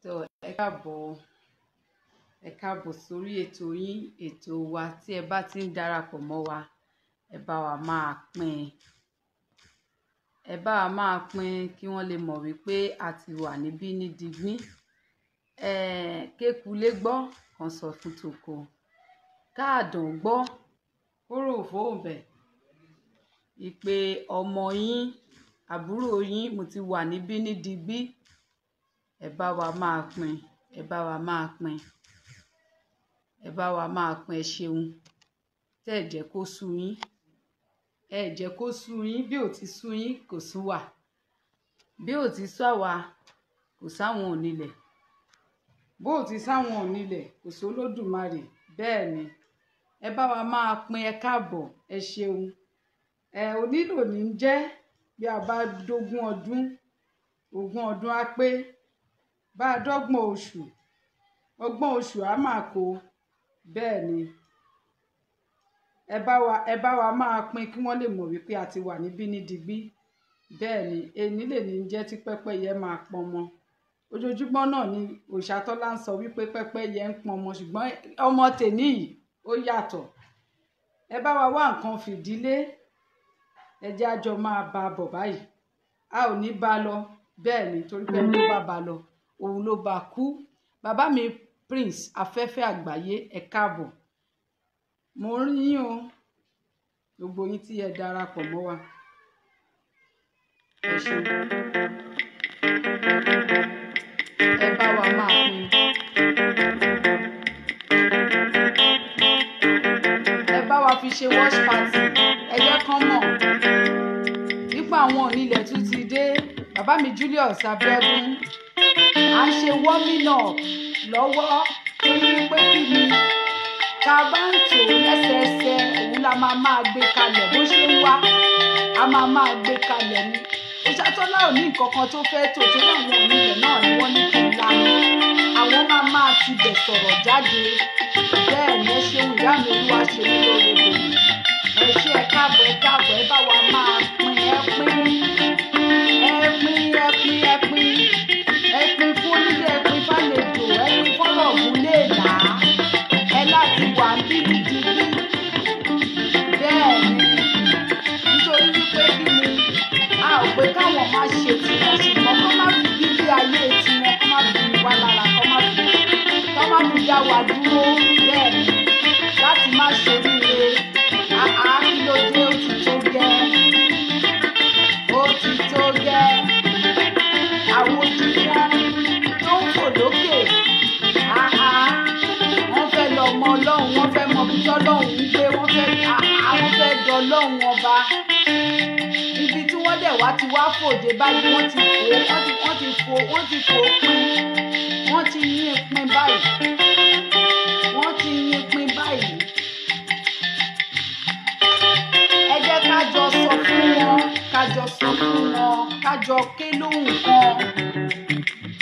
Tó ẹ káàbọ̀ sórí ètò yín, ètò wa. Tí ẹ bá ti ń darapọ̀ mọ́ wa, ẹ bá wa máa pín, ẹ bá wa máa pín kí wọ́n lè mọ̀ wípé a ti wà níbí ní digbí. Kékulé gbọ́ kan sọ fún toko, káàdàn gbọ́ kóró fóun bẹ̀ ìpè ọmọ yín, àbúrò yín, mo ti wà níbí ní digbí. Ẹ bá wa máa pín, ẹ bá wa máa pín, ẹ bá wa máa pín. Ẹ ṣeun tẹ́ ẹ jẹ́ kó sú yín, ẹ jẹ́ kó sú yín. Bí ò ti sú yín, kò sú wa. Bí ò ti sú àwa, kò sáwọn onílẹ̀. Bó ò ti sáwọn onílẹ̀, kò sólódùmarè. Bẹ́ẹ̀ ni, ẹ bá wa máa pín. Ẹ káàbọ̀, ẹ ṣeun. Ẹ onílò ní í jẹ́ bí a bá dógún ọdún, ogún ọdún á pé, bá a dọ́gbọ̀n oṣù, ọgbọ̀n oṣù á máa kó. Bẹ́ẹ̀ ni, ẹ bá wa máa pín kí wọ́n lè mọ̀ wípé a ti wà níbí ní digbí. Bẹ́ẹ̀ ni, èní lè ní jẹ́ tí pẹ́pẹ́yẹ máa pọnmọ. Ojoojúmọ́ náà ni Òòṣàtọ́lá ń sọ wípé pẹ́pẹ́yẹ ń pọnmọ, ṣùgbọ́n ọmọ tèní yìí ó yàtọ̀. Ẹ bá wa wá nǹkan fìdílé, ẹ jẹ́ á jọ máa bá a bọ̀ báyìí. A ò ní bá a lọ. Bẹ́ẹ̀ ni, torí pé ẹni tó bá bá a lọ, òun ló bá kú. Bàbá mi Prince Afẹ́fẹ́ Àgbáyé, ẹ káàbọ̀. Mo ń rí yín o, gbogbo yín tí ẹ darapọ̀ mọ́ wa, ẹ ṣeun. Ẹ bá wa máa pín, ẹ bá wa fi ṣe watch party. Ẹ jẹ́ kán mọ̀ nípa àwọn onílẹ̀ tún ti dé. Bàbá mi Julius Abiodun, à ń ṣe warming up lọ́wọ́, torí pé kí ni tá a bá ń tò ó lẹ́sẹẹsẹ, òun la máa máa gbé kalẹ̀. Bó ṣe ń wá, a máa máa gbé kalẹ̀ ni. Òṣàtọ́lá ò ní nǹkan kan tó fẹ́ tò, torí àwọn onílẹ̀ náà ni wọ́n ní kí n lanu, àwọn máa máa tibẹ̀ sọ̀rọ̀ jáde. Bẹ́ẹ̀ ni, ẹ ṣeun, ìyá mi. Olúwa ṣe mí lóore bèrè. Ẹ ṣé, ẹ káàbọ̀, ẹ káàbọ̀. Ẹ bá wa máa pín, ẹ pín, ẹ pín, ẹ pín, ẹ pín, ẹ pín fún onílé, ẹ pín fàlejò, ẹ pín fọlọ́ọ̀gùn lè là á. Ẹ láti wà ń bí ní digbí. Bẹ́ẹ̀ ni, nítorí wípé kí ni, a ò pé káwọn máa ṣe tiwọn, ṣùgbọ́n kó má fi gbígbé ayé tiwọn, kó má fi ní wá lára, kó má fi dá wa dúró. Bẹ́ẹ̀ ni, láti má ṣoríire. Àá, kí ló dé? Ó ti tó gẹ́, ó ti tó gẹ́. Àwọn ojú wọn tó ń fò lókè, àá, wọ́n fẹ́ lọ mọ Ọlọ́run, wọ́n fẹ́ mọ ibi tọ́lọ́run ń gbé, wọ́n fẹ́, àá, wọ́n fẹ́ dọlọ́run ọba. Ibi tí wọ́n dẹ̀ wá ti wá fòde báyìí, wọ́n ti fò, wọ́n ti fò, wọ́n ti fò pin, wọ́n ti yín pin báyìí, wọ́n ti yín pin báyìí. Ẹ jẹ́ ká jọ sọ fún wọn, ká jọ sọ fún wọn, ká jọ ké lóhùn kan.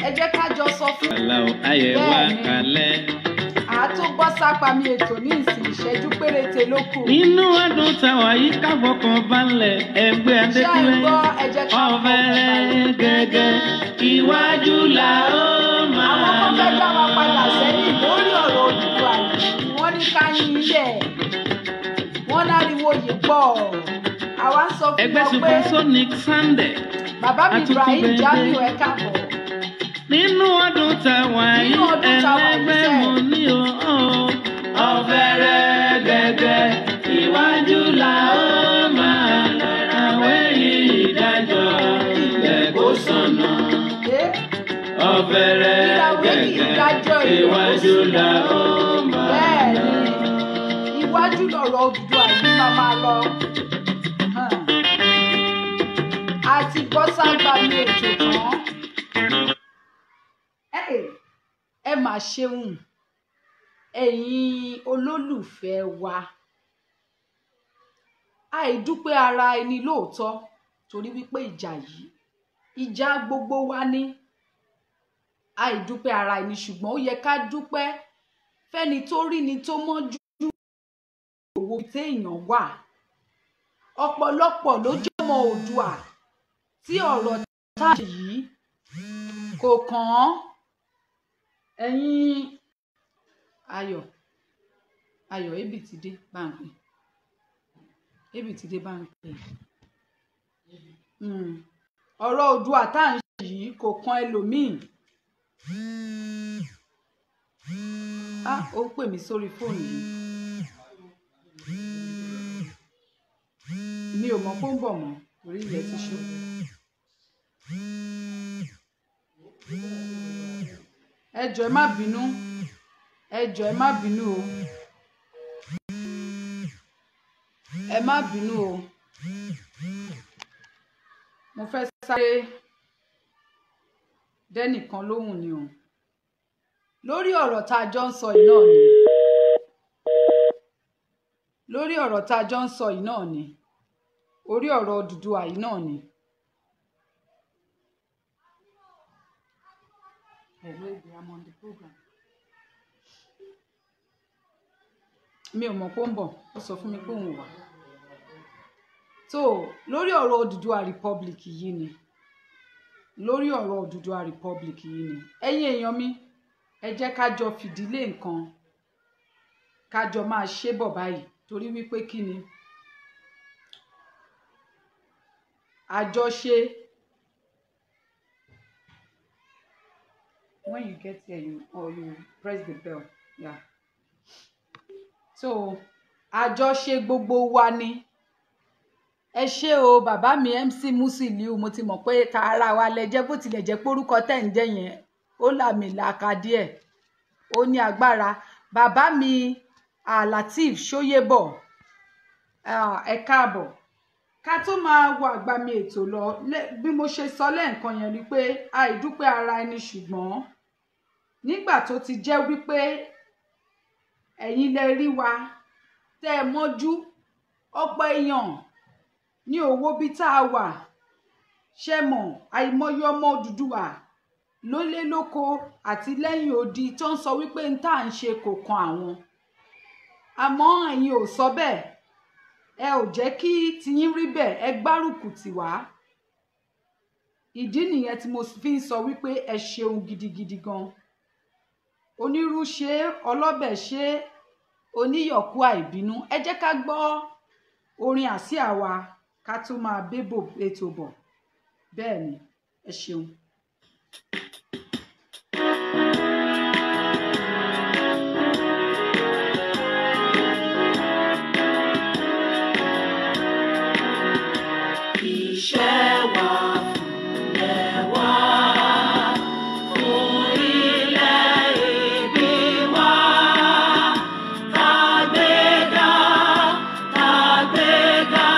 Ẹ jẹ́ ká jọ sọ fún. Aláwọ̀ ayẹ̀ wá Bẹ́ẹ̀ni. kalẹ̀. Àátó bọ́ sápá mi ètò ní ìsìn, ìṣẹ́jú péréte ló kù. Nínú ọdún táwa yìí, káfọkàn balẹ̀, ẹgbẹ́ Ṣé ẹ ń Adékúnlé. gbọ́? Ẹ jẹ́ ká fọkàn Ọ̀fẹ́rẹ́ balẹ̀. gẹ́gẹ́, iwájú là ó máa Àwọn kan fẹ́ dá wa padà lọ. sẹ́yìn lórí ọ̀rọ̀ Odùduwà yìí. Wọ́n ní ká yín ilẹ̀, wọ́n láriwo yìí pọ̀. Àwa ń sọ fún Ẹgbẹ́ wọn pé Supersonic Sunday. Bàbá mi Ibrahim Àtúntò Jamiu, gbẹdẹ. ẹ káàbọ̀. Nínú ọdún táwa Nínú yìí, ọdún táwa yìí ẹlẹ́gbẹ́ sẹ́. mo ní o. Ọ̀fẹ́rẹ́ gẹ́gẹ́, iwájú là ó máa lọ. Àwẹ̀ yìí ìdájọ́ ilẹ̀ kò sọnù. Ẹ Ọ̀fẹ́rẹ́ Ìràwé kì í gẹ́gẹ́, dájọ́ ilẹ̀ kó iwájú sọnù. là ó máa Bẹ́ẹ̀ lọ. ni, iwájú lọ̀rọ̀ Odùduwà yìí máa máa lọ. A ti bọ́ ságbá mi ètò tán. Ẹ mà ṣeun, ẹ̀yin olólùfẹ́ wa. Àìdúpẹ́ ara ẹni lóòótọ́, torí wípé ìjà yìí, ìjà gbogbo wa ní. Àìdúpẹ́ ara ẹni, ṣùgbọ́n ó yẹ ká dúpẹ́ fẹ́ni tó rí ni, tó mọ́jú owó téèyàn wà. Ọ̀pọ̀lọpọ̀ ló jẹ́ ọmọ Oòduà tí ọ̀rọ̀ tá a ṣe yìí kò kàn án. Ẹ̀yin Ayọ̀, Ayọ̀ Ebi ti dé bá ń pè. Ebi ti dé bá ń pè. Ọ̀rọ̀ Oòduà tá à ń ṣe yìí kò kan ẹlòmíì. Ah, ó ń pè mí sórí fóònù yìí. Mi ò mọ̀ pé ó ń bọ̀ mọ́, orí ilẹ̀ ti ṣú. Ẹ jọ̀ọ́ ẹ má bínú. Ẹ jọ̀ọ́ ẹ má bínú o. Ẹ má bínú o. Mo fẹ́ sáré dẹ́nìkan lóhùn ni o. Lórí ọ̀rọ̀ tá a jọ ń sọ yìí náà ni. Lórí ọ̀rọ̀ tá a jọ ń sọ yìí náà ni. Orí ọ̀rọ̀ Odùduwà yìí náà ni. Hello, I'm on the program. Mi ò mọ̀ pé ó ń bọ̀, ó sọ fún mi pé òun ò wá. So, lórí ọ̀rọ̀ Odùduwà Republic yìí ni. Lórí ọ̀rọ̀ Odùduwà Republic yìí ni. Ẹ̀yin èèyàn mi, ẹ jẹ́ ká jọ fìdílé nǹkan. Ká jọ máa ṣe bọ̀ báyìí torí wípé kí ni? Àjọṣe. When you get here, you press the bell. Yeah. So, àjọṣe gbogbo wa ni. Ẹ ṣé o, bàbá mi MC Musiliu, mo ti mọ̀ pé tààrà wa lẹ jẹ́, bó tilẹ̀ jẹ́ pé orúkọ tẹ̀ ń jẹ́ yẹn, ó làmìlaka díẹ̀, ó ní agbára. Bàbá mi Lateef Ṣóyébọ̀, ẹ káàbọ̀. Ká tó máa wọ àgbàmì ètò lọ, bí mo ṣe sọ lẹ́ẹ̀kan yẹn ni pé àìdúpẹ́ ara ẹni, ṣùgbọ́n nígbà tó ti jẹ́ wípé ẹ̀yin lẹ rí wa tẹ́ ẹ mọ́jú, ọ̀pọ̀ èèyàn ní owó bí tá a wà, ṣe mọ̀ àìmọye ọmọ Odùduwà ló lé lóko àti lẹ́yìn odi tó ń sọ wípé n tá à ń ṣe kò kan àwọn. Àmọ́ ẹ̀yin ò sọ bẹ́ẹ̀, ẹ ò jẹ́ kí tiyín rí bẹ́ẹ̀, ẹ gbárùkù tì wá. Ìdí nìyẹn tí mo fi ń sọ wípé ẹ ṣeun gidigidi gan. Onírú ṣe, ọlọ́bẹ̀ ṣe, oníyọ̀kú àìbínú. Ẹ jẹ́ ká gbọ́ orin àsíá wa ká tó máa bébò ètò bọ̀. Bẹ́ẹ̀ ni, ẹ ṣeun. Iṣẹ́ wa fúnlẹ̀ wá, fún ilẹ̀ ìbí wa. Kàgbéga, kàgbéga,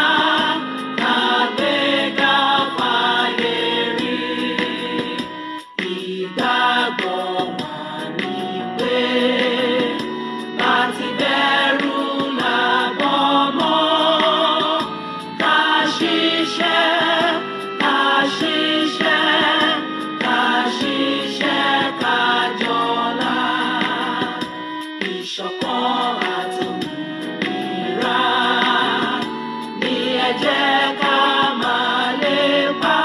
kàgbéga fáyé rí. Ìgbàgbọ́ wa ni pé bá ti bẹ̀rù làbọ̀ mọ́. Ká ṣiṣẹ́, ká ṣiṣẹ́, ká ṣiṣẹ́ ká jọlá. Ìṣọ̀kan àtòmìnira ni ẹ jẹ́ ká máa lépa.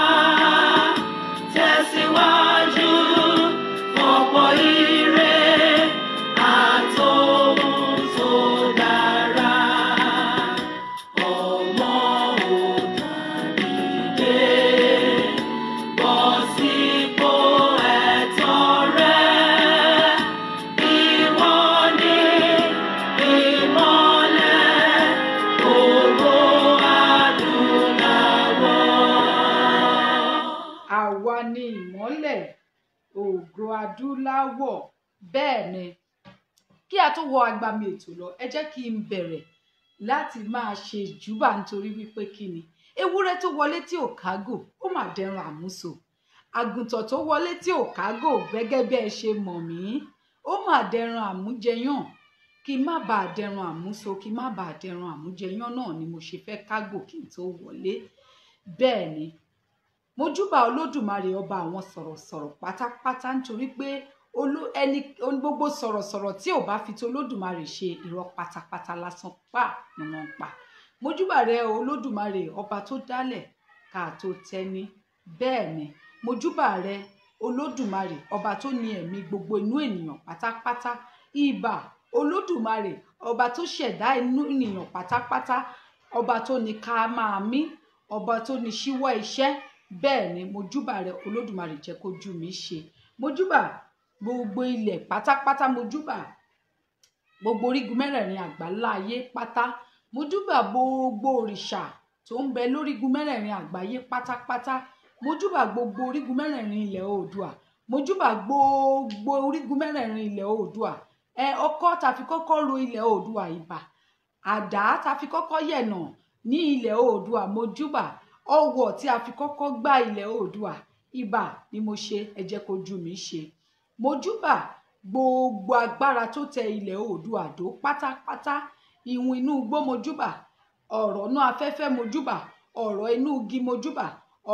Tẹ̀síwájú fọ̀pọ̀ ire àtohun tó dára. Ọmọ Oòduà dìde, bọ́ sípò ẹ̀tọ́ rẹ. Ìwọ ni ìmọ́lẹ̀ gbogbo adúláwọ̀. Àwa ni ìmọ́lẹ̀ ògo adúláwọ̀. Bẹ́ẹ̀ ni, kí a tó wọ agbami ètò lọ, ẹ jẹ́ kí n bẹ̀rẹ̀ láti máa ṣe ìjúbà nítorí wípé kí ni ewúrẹ́ tó wọlé tí ò kágò, ó mà dẹran àmúso. Àgùntàn tó wọlé tí ò kágò, gẹ́gẹ́ bí ẹ ṣe mọ̀ mí, ó mà dẹran àmújẹyàn. Kí má bàa dẹran àmúso, kí má bàa dẹran àmújẹyàn náà ni mo ṣe fẹ́ kágò kí n tó wọlé. Bẹ́ẹ̀ ni, mo júbà Olódùmarè ọba àwọn sọ̀rọ̀sọ̀rọ̀ pátápátá nítorí pé ẹni gbogbo sọ̀rọ̀sọ̀rọ̀ tí ò bá fi ti Olódùmarè ṣe, irọ́ pátápátá lásán pa ni wọ́n ń pa. Mo júbà rẹ Olódùmarè ọba tó dálẹ̀ ká tó tẹ́ni. Bẹ́ẹ̀ ni, mo júbà rẹ Olódùmarè ọba tó ní ẹ̀mí gbogbo inú ènìyàn pátápátá. Ìbà Olódùmarè ọba tó ṣẹ̀dá inú ènìyàn pátápátá, ọba tó ní ká máa mí, ọba tó ní ṣíwọ́ iṣẹ́. Bẹ́ẹ̀ ni mojúbà rẹ Olódùmarè, jẹ́ kójú mi ṣe. Mojúbà gbogbo ilẹ̀ pátápátá, mojúbà gbogbo orígun mẹ́rẹ̀ẹ̀rin àgbáńlá ayé pátá, mojúbà gbogbo òrìṣà tó ń bẹ lórígun mẹ́rẹ̀ẹ̀rin àgbáyé pátápátá, mojúbà gbogbo orígun mẹ́rẹ̀ẹ̀rin ilẹ̀ Oòduà, mojúbà gbogbo orígun mẹ́rẹ̀ẹ̀rin ilẹ̀ Oòduà. Ẹ ọkọ́ ta fi kọ́kọ́ ro ilẹ̀ Oòduà ìbà, àdá ta fi kọ́kọ́ yẹ̀nà ní ilẹ̀ Oòduà mojúbà, ọwọ̀ tí a fi kọ́kọ́ gbá ilẹ̀ Oòduà ìbà ni mo ṣe, ẹ jẹ́ kójú mi ṣe. Mojúbà gbogbo agbára tó tẹ ilẹ̀ Oòduà dó pátápátá, ìwọ̀n inú igbó mojúbà, ọ̀rọ̀ inú afẹ́fẹ́ mojúbà, ọ̀rọ̀ inú igi mojúbà,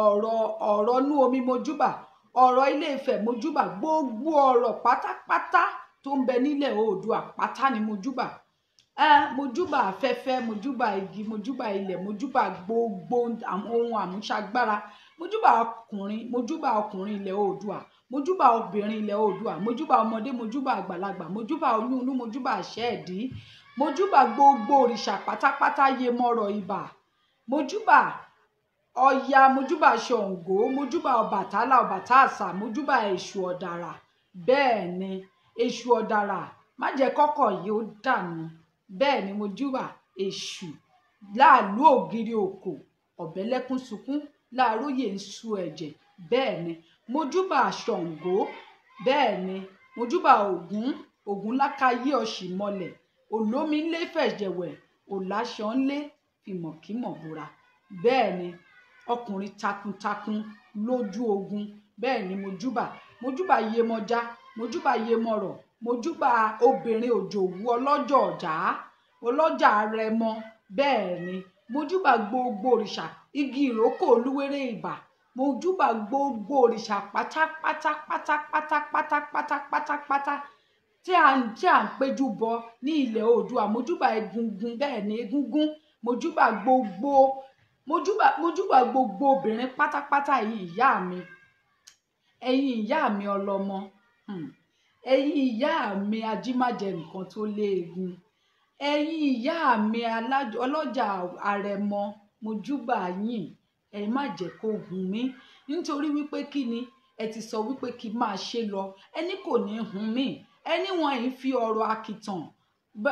ọ̀rọ̀ inú omi mojúbà, ọ̀rọ̀ ilé Ifẹ̀ mojúbà, gbogbo ọ̀rọ̀ pátápátá tó ń bẹ nílẹ̀ Oòduà pátá ni mojúbà. Mojúbà afẹ́fẹ́, mojúbà igi, mojúbà ilẹ̀, mojúbà gbogbo ohun àmúṣagbára, mojúbà ọkùnrin, mojúbà ọkùnrin ilẹ̀ Oòduà, mojúbà obìnrin ilẹ̀ Oòduà, mojúbà ọmọdé, mojúbà àgbàlagbà, mojúbà oyún inú, mojúbà àṣẹ ẹ̀dí, mojúbà gbogbo òrìṣà pátápátá yemọrọ̀ ìbà, mojúbà Ọya, mojúbà Ṣàngó, mojúbà Ọbàtálá, Ọbàtásà, mojúbà Èṣù Ọ̀dàrà. Bẹ́ẹ̀ ni Èṣù Ọ̀dàrà, má jẹ́ kọ́kọ́ yìí ó dànù. Bẹ́ẹ̀ ni mojúbà Èṣù láàlú ògiri òkò, ọ̀bẹ́lẹ́kún sunkún, láàróyè ń su ẹ̀jẹ̀. Bẹ́ẹ̀ ni mojúbà Ṣàngó, bẹ́ẹ̀ ni mojúbà Ògún, Ògún lákàyè ọ̀ṣìmọlẹ̀, olómi ńlé fẹ̀jẹ̀wẹ̀, òláṣọ ńlé fìmọ̀kímọ̀ búra. Bẹ́ẹ̀ ni ọkùnrin takuntakun lójú ogun. Bẹ́ẹ̀ ni mojúbà, mojúbà Yemọja, mojúbà Yemọrọ̀, mojúbà obìnrin òjòwú ọlọ́jọ̀ ọ̀já, ọlọ́jà rẹmọ. Bẹ́ẹ̀ ni mojúbà gbogbo òrìṣà, igi ìrókò olúwéré ìbà, mojúbà gbogbo òrìṣà pátápátá pátápátá pátápátá pátápátá tí à ń péjú bọ ní ilẹ̀ Oòduà. Mojúbà egungun, bẹ́ẹ̀ ni egúngún, mojúbà gbogbo, mojúbà gbogbo obìnrin pátápátá. Ẹ̀yin ìyá mi, ẹ̀yin ìyá mi ọlọ́mọ, ẹ̀yin ìyá mi ajímájẹ nǹkan tó léegun, ẹ̀yin ìyá mi ọlọ́jà àrẹ̀mọ, mojúbà yín, ẹ má jẹ́ kó hun mí, nítorí wípé kí ni ẹ ti sọ wípé kí máa ṣe lọ, ẹni kò ní hun mí, ẹni wọn ì fi ọ̀rọ̀ àkìtàn,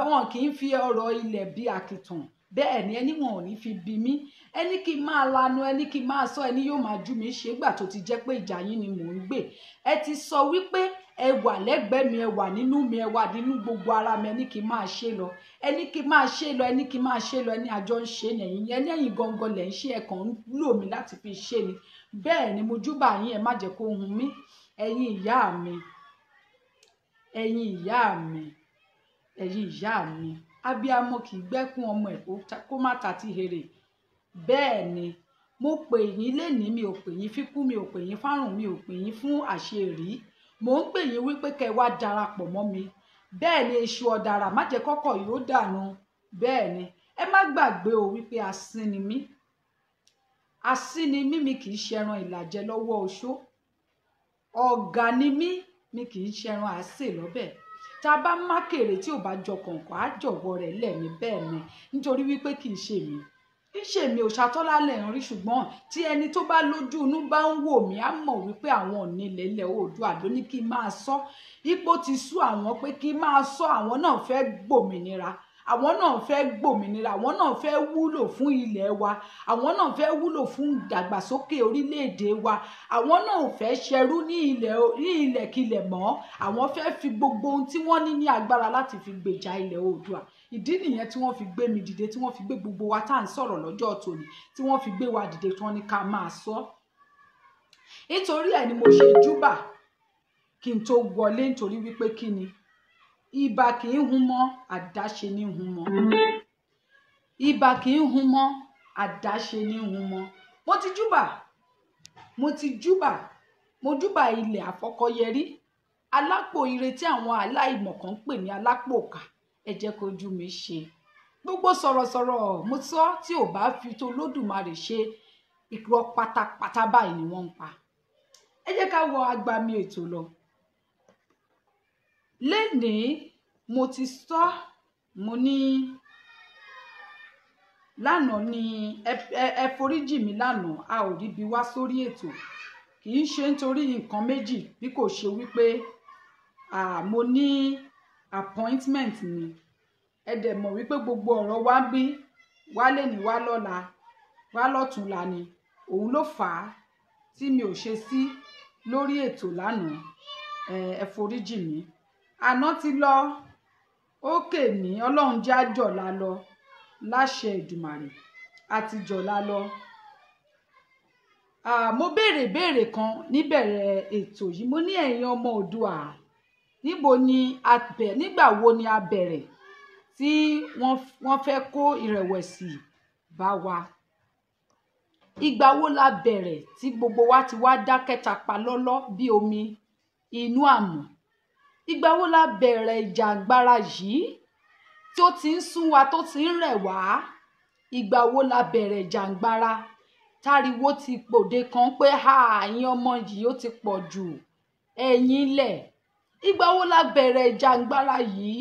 wọn kì í fi ọ̀rọ̀ ilẹ̀ bí àkìtàn. Bẹ́ẹ̀ ni ẹni wọn ò ní fi bí mí, ẹni kí máa lanu, ẹni kí máa sọ, ẹni yóò máa jú mi ṣe gbà tó ti jẹ́ pé ìjà yín ni mò ń gbè. Ẹ ti sọ wípé ẹ wà lẹ́gbẹ̀ẹ́ mi, ẹ wà nínú mi, ẹ wà nínú gbogbo ara mi, ẹni kí máa ṣe lọ, ẹni kí máa ṣe lọ, ẹni kí máa ṣe lọ, ẹni àjọ ń ṣe nìyẹn, ẹni ẹ̀yin gangan lẹ̀ ń ṣe, ẹ kàn ń lò mí láti fi ṣe ni. Bẹ́ẹ̀ ni mojúbà yín, ẹ má jẹ́ kó hun mí. Ẹ̀yin ìyá mi, ẹ̀yin ìyá mi, ẹ̀yin ìyá mi, abiyamọ kì í gbẹ́kún ọmọ ẹ̀ kó má ta ti here. Bẹ́ẹ̀ ni mo pè yín lénìí, mi ò pè yín fíkú, mi ò pè yín fárùn, mi ò pè yín fún àṣerí. Mò ń pè yín wípé kẹ́ wá darapọ̀ mọ́ mi. Bẹ́ẹ̀ ni Èṣù Ọ̀dàrà, má jẹ́ kọ́kọ́ yìí ó dànù. Bẹ́ẹ̀ ni ẹ má gbàgbé o wípé asín ni mí, asín ni mí, mi kì í ṣẹran ìlàjẹ lọ́wọ́ oṣó. Ọ̀gà ni mí, mi kì í ṣẹran àásè lọ́bẹ̀. Tá a bá mákèrè tí ò bá jọ kọ̀ǹkọ̀, á jọ̀wọ́ rẹ̀ lẹ́ni. Bẹ́ẹ̀ ni nítorí wípé kì í ṣe mi, kì í ṣe mi ò ṣàtọ́lá lẹ̀ ń rí, ṣùgbọ́n tí ẹni tó bá lójú inú bá ń wò mí, á mọ̀ wípé àwọn onílẹ̀ ilẹ̀ Oòduà ló ní kí n máa sọ. Ipò ti sú àwọn pé kí n máa sọ, àwọn náà fẹ́ gbòmìnira, àwọn náà fẹ́ gbòmìnira, àwọn náà fẹ́ wúlò fún ilẹ̀ wa, àwọn náà fẹ́ wúlò fún ìdàgbàsókè orílẹ̀-èdè wa, àwọn náà ò fẹ́ ṣẹrú ní ilẹ̀kilẹ̀ mọ́, àwọn fẹ́ fi gbogbo ohun tí wọ́n ní ní agbára láti fi gbèjà ilẹ̀ Oòduà. Ìdí nìyẹn tí wọ́n fi gbé mi dìde, tí wọ́n fi gbé gbogbo wa tá à ń sọ̀rọ̀ lọ́jọ́ tòní, tí wọ́n fi gbé wa dìde, tí wọ́n ní ká máa sọ. Nítorí ẹ̀ ni mo ṣe júbà kí n tó wọlé, nítorí wípé kí ni ibà kì í hun mọ́, àdáṣe ní hun mọ́. Ibà kì í hun mọ́, àdáṣe ní hun mọ́. Mo ti júbà, mo ti júbà, mo júbà ilẹ̀ àfọkọ́yẹrí, alápò ire tí àwọn aláìmọ̀ kan ń pè ní alápò òkà. Ẹ jẹ́ kójú mi ṣe. Gbogbo sọ̀rọ̀sọ̀rọ̀ mo sọ tí ò bá fi tó Olódùmarè ṣe, irọ́ pátápátá báyìí ni wọ́n ń pa. Ẹ jẹ́ ká wọ agbami ètò lọ. Lénìí mo ti sọ, mo ní lánàá ni ẹ foríjì mí lánàá, a ò ríbi wá sórí ètò. Kì í ṣe nítorí nǹkan méjì bí kò ṣe wípé mo ní appointment ni. Ẹ dẹ̀ mọ̀ wípé gbogbo ọ̀rọ̀ wa ń bí wá lénìí, wá lọ́la, wá lọ́túnla ni. Òun ló fà á tí mi ò ṣe sí lórí ètò lánàá. Ẹ foríjì mí. Àná ti lọ, ókè ní Ọlọ́run jẹ́ àjọ̀lá lọ láṣẹ Èdùmàrè, àti jọ̀lá lọ. Mo béèrè ìbéèrè kan níbẹ̀rẹ̀ ètò yìí. Mo ní ẹ̀yin ọmọ Oòduà, níbo ni a bẹ̀, nígbà wo ni a bẹ̀rẹ̀ tí wọ́n fẹ́ kó ìrẹ̀wẹ̀sì bá wa? Ìgbà wo la bẹ̀rẹ̀ tí gbogbo wa ti wá dákẹ́ tapa lọ́lọ́ bí omi inú àmù? Ìgbà wo la bẹ̀rẹ̀ ìjàngbara yìí tí ó ti ń sún wa, tó ti ń rẹ̀ wá? Ìgbà wo la bẹ̀rẹ̀ ìjàngbara táriwo ti pòde kan pé ha, ẹ̀yin ọmọ yìí ó ti pọ̀ jù, ẹ̀yin lẹ̀? Ìgbà wo la bẹ̀rẹ̀ ìjàngbara yìí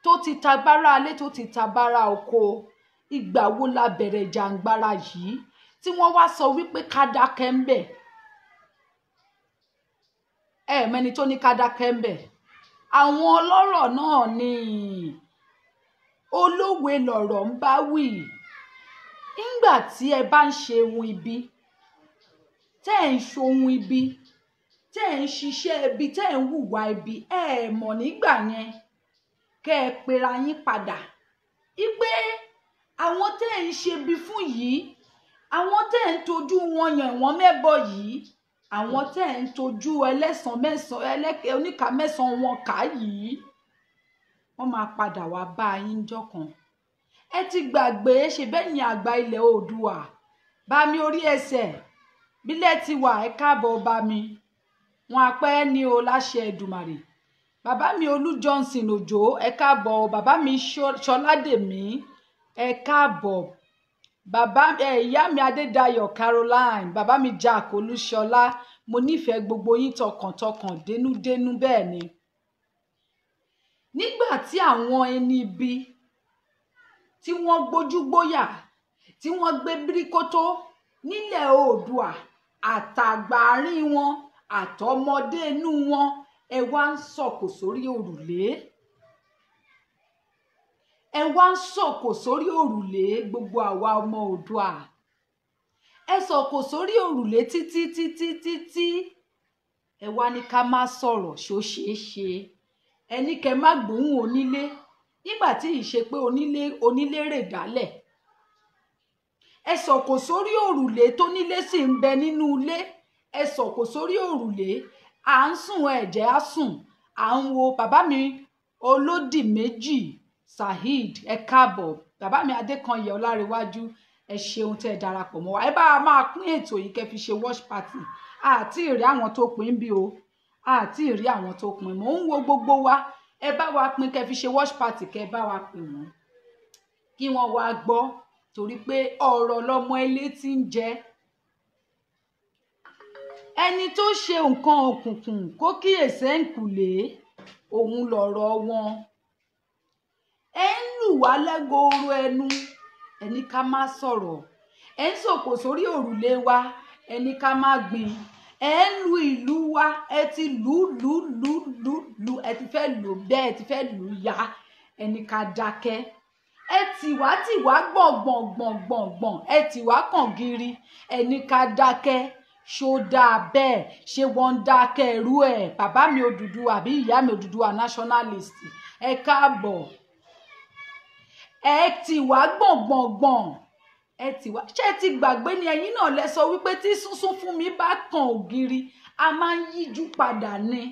tó ti tabára alé, tó ti tabára oko? Ìgbà wo la bẹ̀rẹ̀ ìjàngbara yìí tí wọ́n wá sọ wípé ká dákẹ́ ń bẹ̀? Ẹ mẹ́ni tó ní ká dákẹ́ ń bẹ̀. Àwọn ọlọ́rọ̀ náà ni olówe lọ̀rọ̀ ń bá wí. Nígbà tí ẹ bá ń ṣe ohun ibi, tẹ́ ẹ̀ ń ṣe ohun ibi, tẹ́ ẹ̀ ń ṣiṣẹ́ ibi, tẹ́ ẹ̀ ń hùwà ibi, ẹ mọ̀ nígbà yẹn kẹ́ ẹ pera yín padà. Wípé àwọn tẹ́ ẹ̀ ń ṣe ibi fún yìí, àwọn tẹ́ ẹ̀ ń tojú wọn yàn wọ́n mẹ́bọ yìí, àwọn tẹ́ ẹ̀ ń tojú ẹlẹ́sàn mẹ́sàn, ẹlẹ́kẹ̀ oníkà mẹ́sàn wọn kà yìí, wọ́n máa padà wá bá yín jọ́ kan. Ẹ ti gbàgbé ṣe bẹ́ẹ̀ ni àgbà ilẹ̀ Oòduà, bá mi orí ẹsẹ̀, bílẹ̀ ti wà, ẹ káàbọ̀ bá mi. Wọn apẹ́ ní o láṣẹ Èdùmàrè. Bàbá mi Olú Johnson Òjó, ẹ káàbọ̀. Bàbá mi Ṣọládèmí, ẹ káàbọ̀. Bàbá ìyá mi Adédayọ̀ Caroline, bàbá mi Jack Olúṣọlá, mo nífẹ̀ẹ́ gbogbo yín tọkàntọkàn, dénúdénú bẹ́ẹ̀ ni. Nígbà tí àwọn ẹni ibi tí wọ́n gbójúgbóyà, tí wọ́n gbé bíríkótó nílẹ̀ Oòduà, àtàgbàrín wọn, àtọmọdé inú wọn, ẹ wá ń sọ̀kò sórí òrùlé. Ẹ wá ń sọ̀kò sórí òrùlé gbogbo àwa ọmọ Oòduà. Ẹ sọ̀kò sórí òrùlé títí títí títí. Ẹ wá ní ká má sọ̀rọ̀, ṣó ṣeé ṣe. Ẹ ní kẹ́ má gbóhùn onílé nígbà tí ì ṣe pé onílé rè dálẹ̀. Ẹ sọ̀kò sórí òrùlé tó nílé sì ń bẹ nínú ilé. Ẹ sọ̀kò sórí òrùlé, à ń sùn ẹ̀jẹ̀ á sùn, à ń wo bàbá mi Olódì Méjì Saheed, ẹ káàbọ̀. Bàbá mi Adékanyè Ọlárewájú, ẹ ṣeun tẹ́ ẹ darapọ̀ mọ́ wa. Ẹ bá a máa pín ètò yìí kẹ́ fi ṣe watch party. Àti ìrí àwọn tó pín bí o, àti ìrí àwọn tó pín. Mò ń wo gbogbo wa, ẹ bá wa pín kẹ́ fi ṣe watch party, kẹ́ bá wa pè wọ́n kí wọ́n wá gbọ́, torí pé ọ̀rọ̀ lọmọ ilé tí ń jẹ. Ẹni tó ṣe nǹkan òkùnkùn kó kíyèsí ẹ̀ǹkùlé, òun lọ̀rọ̀ wọn. Ẹ ń lù wá lẹ́gọ̀ọ́rọ̀ ẹnu, ẹni ká má sọ̀rọ̀. Ẹ ń sọ̀kò sórí òrùlé wa, ẹni ká má gbìn. Ẹ ń lu ìlú wa, ẹ ti lù lù lù lù lù, ẹ ti fẹ́ lù bẹ́ẹ̀, ẹ ti fẹ́ lù ya, ẹni ká dákẹ́. Ẹ tì wá tì wá gbọ̀n gbọ̀n gbọ̀n gbọ̀n gbọ̀n, ẹ tì wá kàn gírí, ẹni ká dákẹ́. Ṣó dáa bẹ́ẹ̀? Ṣé wọ́n ń dákẹ́ irú ẹ̀? Bàbá mi Odùduwà àbí ìyá mi Odùduwà nationalist, ẹ káàbọ̀. Ẹ tì wá gbọ̀n gbọ̀n gbọ̀n, ẹ tì wá. Ṣé ẹ ti gbàgbé ni? Ẹ̀yin náà lẹ sọ wípé tí sísún fún mi bá kan ògiri, a máa ń yíjú padà ni.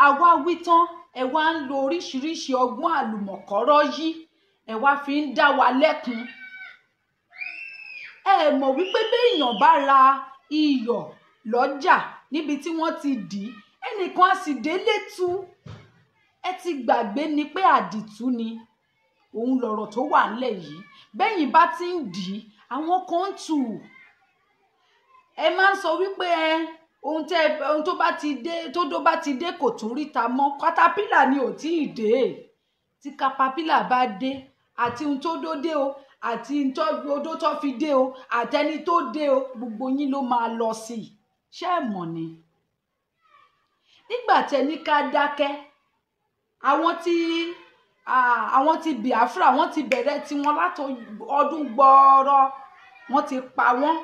Àwa wí tán, ẹ wá ń lo oríṣiríṣi ọgbọ́n àlùmọ̀kọ́rọ́ yìí, ẹ wá fi ń dá wa lẹ́kun. Ẹ mọ̀ wípé béèyàn bá ra iyọ̀ lọ́jà níbi tí wọ́n ti dì í, ẹnìkan á sì délé tú. Ẹ ti gbàgbé ni pé àdìtú ni òun lọ̀rọ̀ tó wà nílẹ̀ yìí. Bẹ́yìn bá ti ń dì í, àwọn kan ń tù. Ẹ máa ń sọ wípé ẹ ohun tó bá ti dé, tó dó bá ti dé kò tún ríta mọ́. Katapila ni ò tí ì dé. Tí katapila bá dé, àti ohun tó dó dé o, àti odó tó fi dé o, àtẹni tó dé o, gbogbo yín ló máa lọ sí i. Ṣé ẹ mọ̀ ni? Nígbà tẹ ní ká dákẹ́, àwọn ti Biafra, wọ́n ti bẹ̀rẹ̀ tiwọn láti ọdún gbọọrọ. Wọ́n ti pa wọ́n,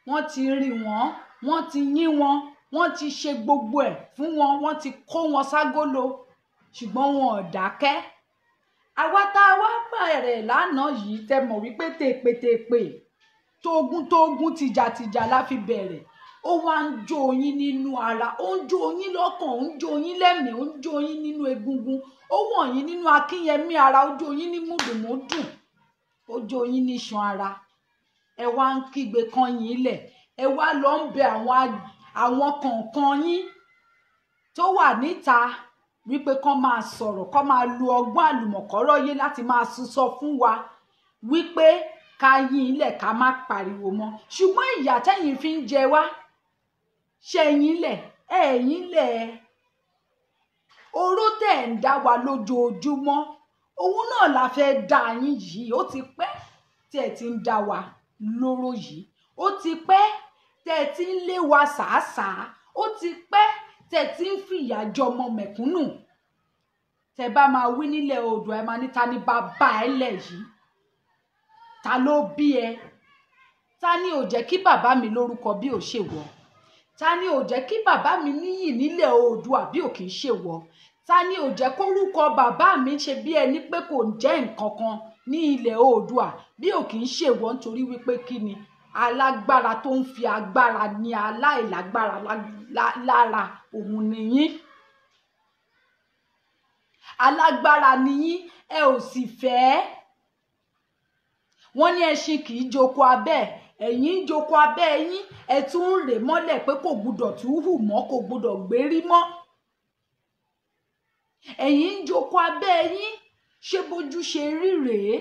wọ́n ti rì wọ́n, wọ́n ti yín wọn, wọ́n ti ṣe gbogbo ẹ̀ fún wọn, wọ́n ti kó wọn ságólò, ṣùgbọ́n wọn ò dákẹ́. Àwa tá a wá bẹ̀rẹ̀ lánàá yìí, tẹ mọ̀ wípé tèpètèpè, tógún tógún, tìjàtìjà la fi bẹ̀rẹ̀. Ó wá ń jó yín nínú ara, ó ń jó yín lọ́kàn, ó ń jó yín lẹ́mìí, ó ń jó yín nínú egungun, ó wọ̀n yín nínú akínyẹmí ara, ó jó yín ní mùdùnmúdùn, ó jó yín níṣan ara. Ẹ wá ń kígbe kan yín lẹ̀, ẹ wá lọ ń bẹ àwọn kọ̀ọ̀kan yín tó wà níta wípé kán máa sọ̀rọ̀, kán máa lu ọgbọ́n àlùmọ̀kọ́rọ́ yé láti máa sọ fún wa wípé ká yín ilẹ̀, ká má pariwo mọ́. Ṣùgbọ́n ìyà tẹ́yìn fi ń jẹ wá, ṣe yín lẹ̀, ẹ̀yìn lẹ̀, oró tẹ̀ ń dá wa lójoojúmọ́, òun náà la fẹ́ dá yín yìí. Ó ti pẹ́ tí ẹ ti ń dá wa lóró yìí, ó ti pẹ́ tẹ́ ẹ ti ń lé wa sàásàá, ó ti pẹ́ tẹ́ ẹ ti ń fìyà jọmọ mẹ̀kúnnù. Tẹ́ bá máa wí nílẹ̀ Oòduà, ẹ máa ní ta ni bàbá ẹ lẹ̀ yìí, ta ló bí ẹ, ta ni ò jẹ́ kí bàbá mi lórúkọ bí ò ṣe wọ̀, ta ni ò jẹ́ kí bàbá mi níyì nílẹ̀ Oòduà bí ò kì í ṣe wọ̀, ta ni ò jẹ́ kórúkọ bàbá mi ṣe bí ẹni pé kò ń jẹ́ nǹkan kan ní ilẹ̀ Oòduà bí ò kì í ṣe wọ̀. Nítorí wípé kí ni? Alágbára tó ń fi agbára ní aláìlágbára lára òun nìyín. Alágbára nìyín, ẹ ò sì fẹ́. Wọ́n ní ẹṣin kì í joko abẹ́, ẹ̀yin ń joko abẹ́ yín, ẹ tún ń rè mọ́lẹ̀ pé kò gbúdọ̀ tún hù mọ́, kò gbúdọ̀ gbérí mọ́. Ẹ̀yin ń joko abẹ́ yín, ṣé bójú ṣe rí rèé?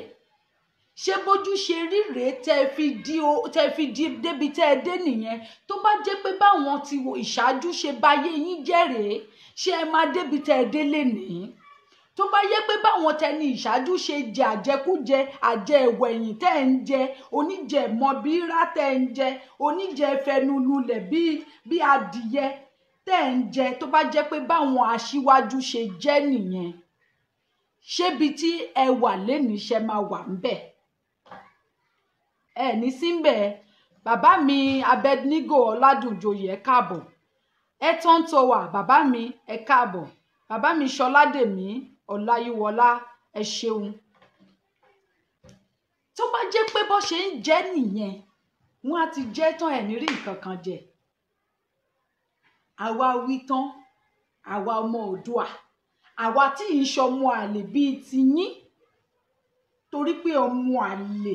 Ṣé bójú ṣe rí rèé tẹ́ fi di débi tẹ́ ẹ dé nìyẹn? Tó bá jẹ́ pé báwọn ti wo ìṣáájú ṣe báyé yín jẹ́ rèé, ṣé ẹ máa débi tẹ́ ẹ dé lénìí? Tó bá yẹ pé báwọn tẹni ìṣáájú ṣe jẹ àjẹkújẹ, àjẹ ẹ̀wẹ̀yìn tẹ́ ẹ ń jẹ, oníjẹ mọ̀bírá tẹ́ ẹ ń jẹ, oníjẹ fẹnululẹ̀ bí adìyẹ tẹ́ ẹ ń jẹ, tó bá jẹ́ pé báwọn aṣíwájú ṣe jẹ́ nìyẹn, ṣébi tí ẹ wà lénìí ṣe máa wà ńbẹ̀? Ẹ ní síbẹ̀. Bàbá mi Abednego Ọládùnjoyè, ẹ káàbọ̀. Ẹ tán tó wà, bàbá mi, ẹ káàbọ̀. Bàbá mi Ṣọládèmí Ọláyíwọlá, ẹ ṣeun. Tó bá jẹ́ pé bó ṣe ń jẹ́ nìyẹn, wọ́n á ti jẹ́ tán, ẹ̀ ní rí nǹkan kan jẹ. Àwa wí tán, àwa ọmọ Oòduà, àwa tí ì ń ṣọmọ àlè bíi tiyín, torí pé ọmọ àlè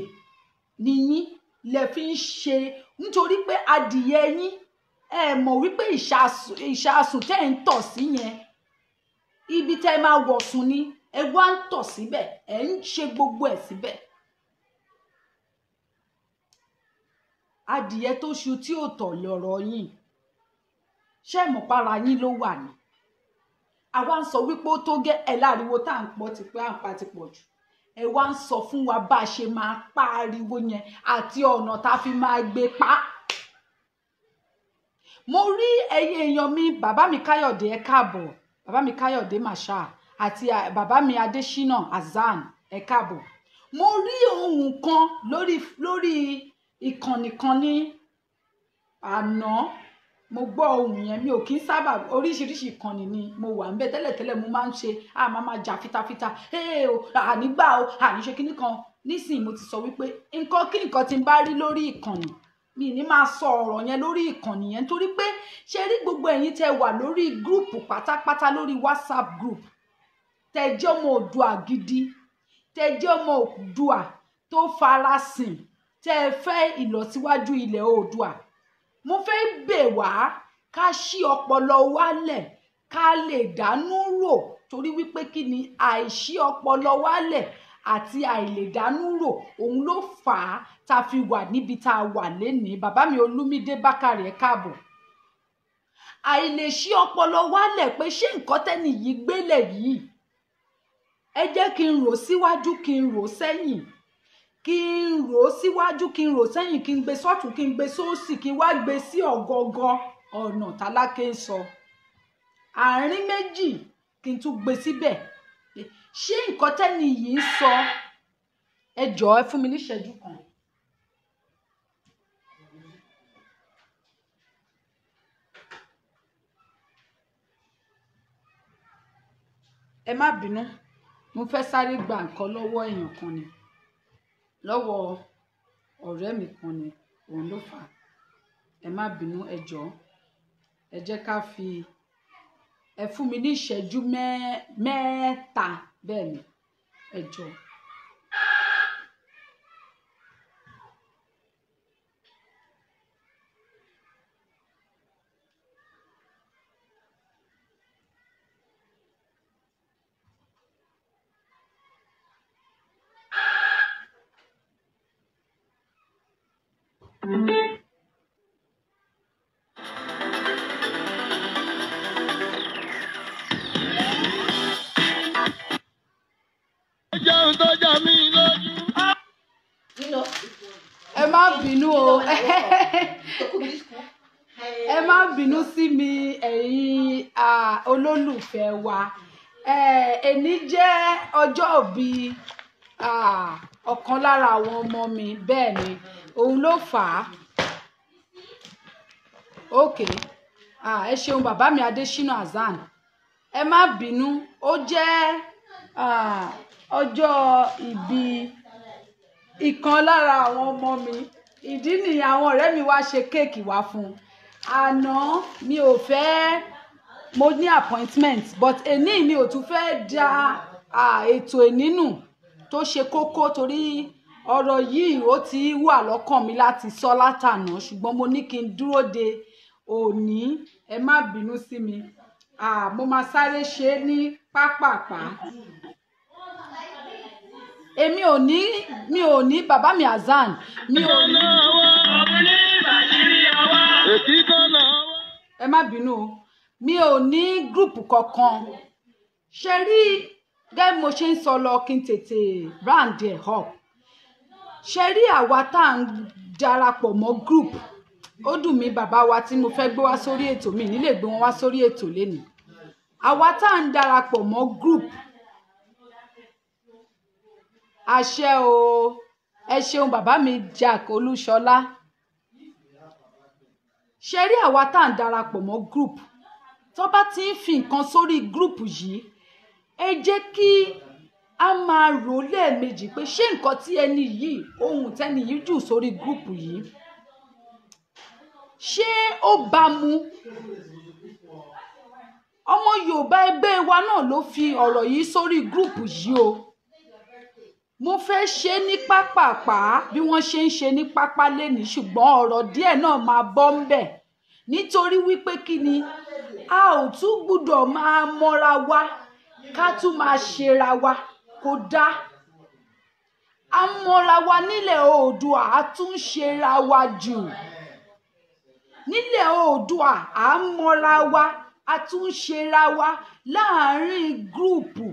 ni yín lẹ fi ń ṣe, nítorí pé adìyẹ yín, ẹ mọ̀ wípé ìṣàsùn tẹ́ ń tọ̀ sí yẹn, ibi tẹ́ ẹ máa wọ̀sùn ni ẹ wá ń tọ̀ síbẹ̀, ẹ ń ṣe gbogbo ẹ̀ síbẹ̀. Adìyẹ tó ṣu tí ò tọ̀ lọ̀rọ̀ yín, ṣé ẹ mọ̀ para yín ló wà ní? Àwa ń sọ wípé ó tó gẹ́, ẹ láriwo tá à ń pọ̀ ti pé à ń pa ti pọ̀ jù. Ẹ wá ń sọ fún wa bá a ṣe máa pa ariwo yẹn àti ọ̀nà tá a fi máa gbé pa. Mo rí ẹyẹ èèyàn mi, bàbá mi Káyọ̀dé, ẹ káàbọ̀. Bàbá mi Káyọ̀dé Màṣá àti bàbá mi Adéṣínà Azan, ẹ káàbọ̀. Mo rí ohun kan lórí ìkànnì kan ní àná. Mo gbọ́ ohun yẹn, mi ò kí ń sábà, oríṣiríṣi ìkànnì ni mo wà ńbẹ̀ tẹ́lẹ̀tẹ́lẹ̀. Mo máa ń ṣe, a máa jà fitafita, ee o, ànígbà o, àní ṣe kíní kan. Nísìnyí mo ti sọ wípé nǹkan kí nǹkan tí n bá rí lórí ìkànnì, mi ní máa sọ ọ̀rọ̀ yẹn lórí ìkànnì yẹn, nítorí pé ṣe rí gbogbo ẹ̀yin tẹ́ wà lórí gúrùpù pátápátá, lórí WhatsApp group, tẹ́ jẹ́ ọmọ Oòduà gidi, tẹ́ jẹ́ ọmọ Oòduà tó farasin, tẹ́ fẹ́ ìlọsíwájú ilẹ̀ Oòduà, mo fẹ́ bẹ̀ wá ká ṣí ọpọlọ wálẹ̀, ká lè dánú rò, torí wípé kí ni àìṣí ọpọlọ wálẹ̀ àti àìlèdánúrò òun ló fà á tá a fi wà níbi tá a wà lénìí. Bàbá mi Olúmídé Bákàrè, ẹ káàbọ̀. Àìlèṣí ọpọlọ wálẹ̀ pé ṣé nǹkan tẹ́ni yìí gbélé yìí, ẹ jẹ́ kí n rò síwájú, kí n rò sẹ́yìn, kí n rò síwájú, kí n rò sẹ́yìn, kí n gbé sọ́tún, kí n gbé sósì, kí n wá gbé sí ọ̀gọ̀gọ̀ ọ̀nà tálákè ń sọ, àárín méjì kí n tún gbé síbẹ̀. Ṣé nǹkan tẹ́ni yìí ń sọ? Ẹ jọ̀ọ́, ẹ fún mi níṣẹ́jú kan. Ẹ má bínú, mo fẹ́ sáré gba nǹkan lọ́wọ́ èèyàn kan ni, lọ́wọ́ ọ̀rẹ́ mi kan ni, òun ló fà á. Ẹ má bínú, ẹ jọ̀ọ́, ẹ jẹ́ ká fi, ẹ fún mi ní ìṣẹ́jú 3, bẹ́ẹ̀ ni, ẹ jọ̀ọ́. Jẹun tó jọ mí lójú. Ẹ má bínú o, ẹ má bínú sí mi, ẹ̀yin olólùfẹ́ wa. Èní jẹ́ ọjọ́ ìbí ọ̀kan lára àwọn ọmọ mi, bẹ́ẹ̀ ni, òun ló fà á. Ok, ẹ ṣeun bàbá mi Adésínà Hasan, ẹ má bínú, ó jẹ́ ọjọ́ ìbí ìkan lára àwọn ọmọ mi. Ìdí nìyẹn àwọn ọ̀rẹ́ mi wá ṣe kéèkì wá fún un. Àná mi ò fẹ́, mo ní appointment, but èní mi ò tún fẹ́ da ètò èní nù tó ṣe kókó, torí ọ̀rọ̀ yìí ó ti wà lọ́kàn mi láti sọ látàná, ṣùgbọ́n mo ní kí n dúró de òní. Ẹ má bínú sí mi, mo máa sáré ṣe é ní pápápá. Èmi ò ní, mi ò ní bàbá mi Hasan, mi ò ní. Ẹ má bínú o, mi ò ní gúrùpù kankan. Ṣe rí gẹ́gẹ́ bí mo ṣe ń sọ lọ, kí n tètè round ẹ̀ up. Ṣe rí àwa tá à ń darapọ̀ mọ́ group, ó dùn mí bàbá wa tí mo fẹ́ gbé wá sórí ètò mi nílé gbé wọn wá sórí ètò lénìí. Àwa tá à ń darapọ̀ mọ́ group, àṣẹ o, ẹ ṣeun bàbá mi Jack Olúṣọlá. Ṣe rí àwa tá à ń darapọ̀ mọ́ group, tó bá ti ń fi nǹkan sórí group yìí, ẹ jẹ́ kí a máa rò lẹ́ẹ̀mejì pé ṣé nǹkan tí ẹni yìí, ohun tẹ́ni yìí jù sórí group yìí, ṣé ó bá mu? Ọmọ Yorùbá ẹgbẹ́ wa náà ló fi ọ̀rọ̀ yìí sórí group yìí o. Mo fẹ́ ṣe ní pápápá bí wọ́n ṣe ń ṣe ní pápá lénìí, ṣùgbọ́n ọ̀rọ̀ díẹ̀ náà máa bọ́ ń bẹ̀, nítorí wípé kí ni, a ò tún gbúdọ̀ máa mọ́ra wa ká tún máa ṣera wa, kò dáa. A mọ́ra wa nílẹ̀ Oòduà, a tún ṣera wa jù. Nílẹ̀ Oòduà, a mọ́ra wa, a tún ṣera wa láàárín gúrùpù.